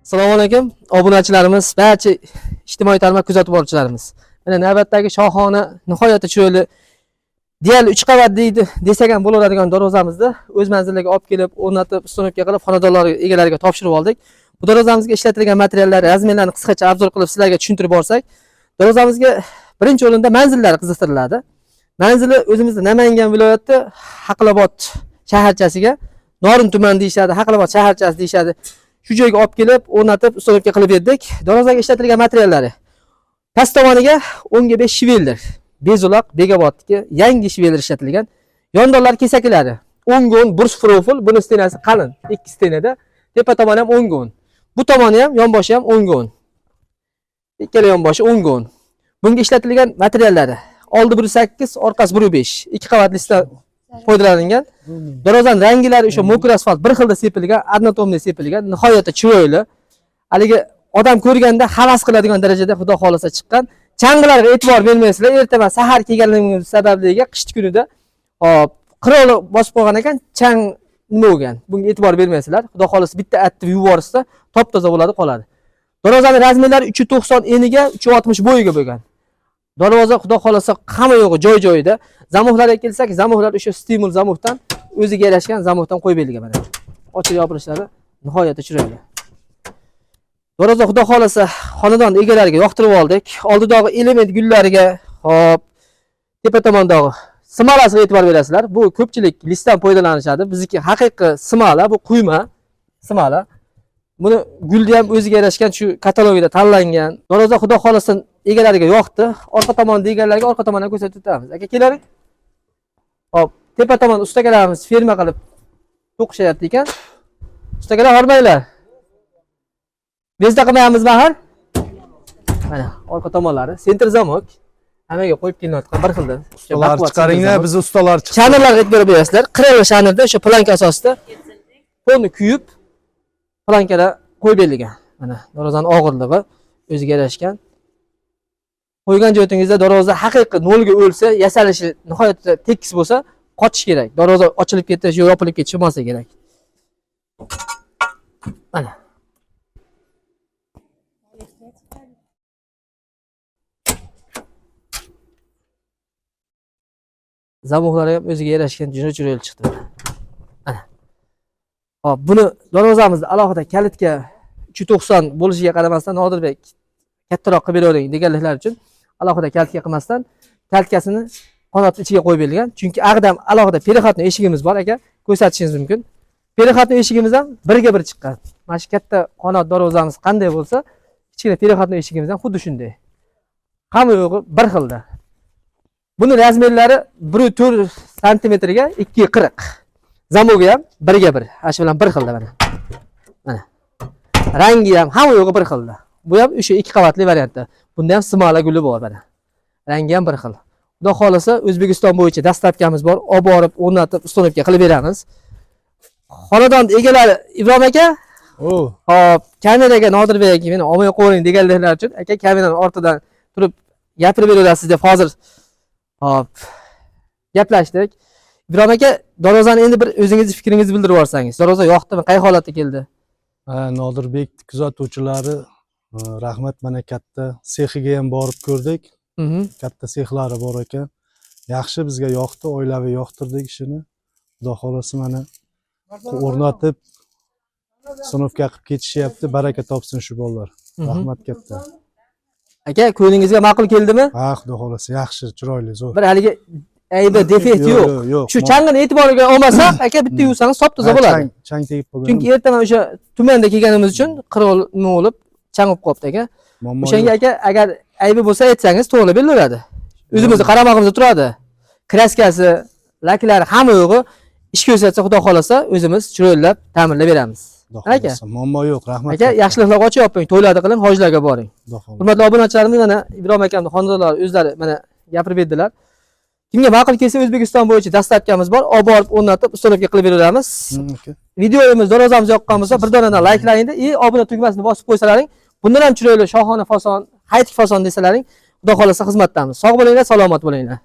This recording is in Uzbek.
Assalomu alaykum obunachilarimiz, barcha ijtimoiy tarmoq kuzatib boruvchilarimiz. Mana navbatdagi shohona, nihoyatda chiroyli, deyarli 3 qavat deydi desak ham bo'laveradigan darvozamizni o'z manziliga olib kelib, o'rnatib, установка qilib, xonadonlar egalariga topshirib oldik. Bu darvozamizga ishlatilgan materiallar, razmerlarni qisqacha обзор qilib sizlarga tushuntirib borsak, darvozamizga birinchi o'rinda manzillar qiziqtiriladi. Manzili o'zimizda Namangan viloyati Haqilobod shaharchasiga, Norin tumani deyishadi, Haqilobod shaharchasi deyishadi. Shu joyga olib kelib, o'rnatib, установка qilib berdik. Darvozaga ishlatilgan materiallari: past tomoniga 10 ga 5 швеллер, Bezuloq Begobodniki yangi швеллер ishlatilgan. Yondonlar kesaklari 10 ga 10 брус profil, buni стена si qalin, ikki стена da. Tepa tomoni ham 10 ga 10. Bu tomoni ham, yonboshi ham 10 ga 10. Ikkala yonboshi 10 ga 10. Bunga ishlatilgan materiallari: oldi 1.8, orqasi 1.5. Ikki qavatli foydalanilgan. Darvozani rangilari o'sha мокрый asfalt bir xilda sepilgan, однотонный sepilgan, nihoyatda chiroyli. Haligi odam ko'rganda havas qiladigan darajada xudo xolasa chiqqan. Chang'ilarga e'tibor bermaysizlar. Ertaman sahar kelganligimiz sababliga qish kunida hop, qiroli bosib qolgan ekan, chang nima bo'lgan. Bunga e'tibor bermaysizlar. Xudo xolasa bitta artib yuborsa, top-toza bo'ladi, qoladi. Darvozaning razmerlari 3.90 eniga, 3.60 bo'yiga bo'lgan. Darvoza xudo xolasa hamma yo'g'i joy-joyida. Замок larga kelsak, замок lar o'sha stimul замок dan, o'ziga yarashgan замок dan qo'yib berilgan mana. Ochib yopilishlari nihoyatda chiroyli. Darvoza xudo xolasa xonadon egalariga yoqtirib oldik. Oldidagi element gullariga, hop, tepa tomondagi смола siga e'tibor berasizlar. Bu ko'pchilik лист dan foydalanishadi. Bizniki haqiqiy смола, bu quyma смола. Buni gulni ham o'ziga yarashgan shu katalogida tanlangan. Darvoza xudo xolasa egalariga yoqdi. Orqa tomon deganlarga orqa tomondan ko'rsatib o'tamiz. Aka, kelaring. Hop, tepa tomon ustakalarimiz ferma qilib to'qishyapti ekan. Ustakalar, hormanglar. Bezda qilmayapmiz bahar. Mana orqa tomonlari центр замок. Hammaga qo'yib kelinayotgan bir xilda. Ustalar chiqaringlar, biz ustalar chiqdi. Шарнир larga e'tibor berasizlar. Qirali шарнир da o'sha planka asosida polni kuyib plankalar qo'yib berilgan. Mana darvozaning og'irligi o'ziga yarashgan. Qo'ygan joyingizda darvoza haqiqiy nolga o'lsa, yasalishi nihoyatda tekis bo'lsa, qochish kerak. Darvoza ochilib ketish yo yopilib ketishi bo'lmasa kerak. Mana. Замок lari ham o'ziga yarashgan juda chiroyli chiqdi. Mana. Hop, buni darvozamizni alohida kalitga 390 bo'lishiga qaramasdan Nodirbek kattaroq qilib beravering deganliklar uchun alohida kalitga qilmasdan kalitkasini qanotni ichiga qo'yib berilgan. Chunki ag'dam alohida переходной eshigimiz bor aka, ko'rsatishingiz mumkin. Переходной eshigimiz ham birga bir chiqqan. Mana shu katta qanot darvozamiz qanday bo'lsa, kichkina переходной eshigimiz ham xuddi shunday. Hamma yo'g'i bir xilda. Buni razmerlari 1.4 santimetrga 2.40. Замок i ham birga bir. Ana shu bilan bir xilda mana. Mana. Rangi ham hamma yo'g'i bir xilda. Bu ham o'sha ikki qavatli variantda. Bunda ham смола guli bor mana. Rangi ham bir xil. Xudo xolasa O'zbekiston bo'yicha доставка miz bor. Olib borib, o'rnatib, установка qilib beramiz. Xonadon egalari Ibrohim aka, O, hop, kameraga Nodirbek aka meni olmay qo'ying deganlar uchun aka kamerani ortidan turib gapirib beraverasiz deb hozir hop gaplashdik. Ibrohim aka, darvozani endi bir o'zingizni fikringizni bildirib yuborsangiz. Darvoza yoqdimi? Qay holatda keldi? Ha, Nodirbek kuzatuvchilari, rahmat, mana katta sexiga ham borib ko'rdik. Katta sexlari bor ekan. Yaxshi, bizga yoqdi, oilaviy yoqtirdik ishini. Xudo xolasa mana o'rnatib, установка qilib ketishyapti. Baraka topsin shu bolalar. Rahmat katta. Aka, ko'nglingizga ma'qul keldimi? Ha, xudo xolasa yaxshi, chiroyli, zo'r. Bir haligi aybi, defekt yo'q. Yo'q. Shu changini e'tiboriga olmasa, aka bitta yuvsangiz top toza Ha, bo'ladi. Chang tegib qolgan. Chunki ertaman o'sha tumanda kelganimiz uchun qirol nima bo'lib, chang bo'lib qolibdi aka. Muammo O'shanga yo'q. aka, agar aybi bo'lsa aytsangiz, to'g'rilab berilaveradi. O'zimizni qaramog'imizda turadi. Краска si, laklari hamma yo'g'i ish ko'rsatsa, xudo xolasa o'zimiz chiroylab ta'mirlab beramiz. Xudo Aka. xohlasa. Muammo yo'q, rahmat. Aka, katta. yaxshiliklar ochib yoping, to'ylarda qiling, hojlarga boring. Xudo xohlasa. Hurmatli obunachilarimiz, mana Ibrohim akamning xonadonlari o'zlari mana gapirib berdilar. Kimga ma'qul kelsa, O'zbekiston bo'yicha доставка miz bor. Olib borib o'rnatib, установка qilib beraveramiz. Aka. Videomiz darvozamiz yoqqan bo'lsa, bir donadan layklaringni и obuna tugmasini bosib qo'ysalaring, bundan ham chiroyli shohona fason, hayitlik fason desalaring, xudo xolasa xizmatdamiz. Sog' bo'linglar, salomat bo'linglar.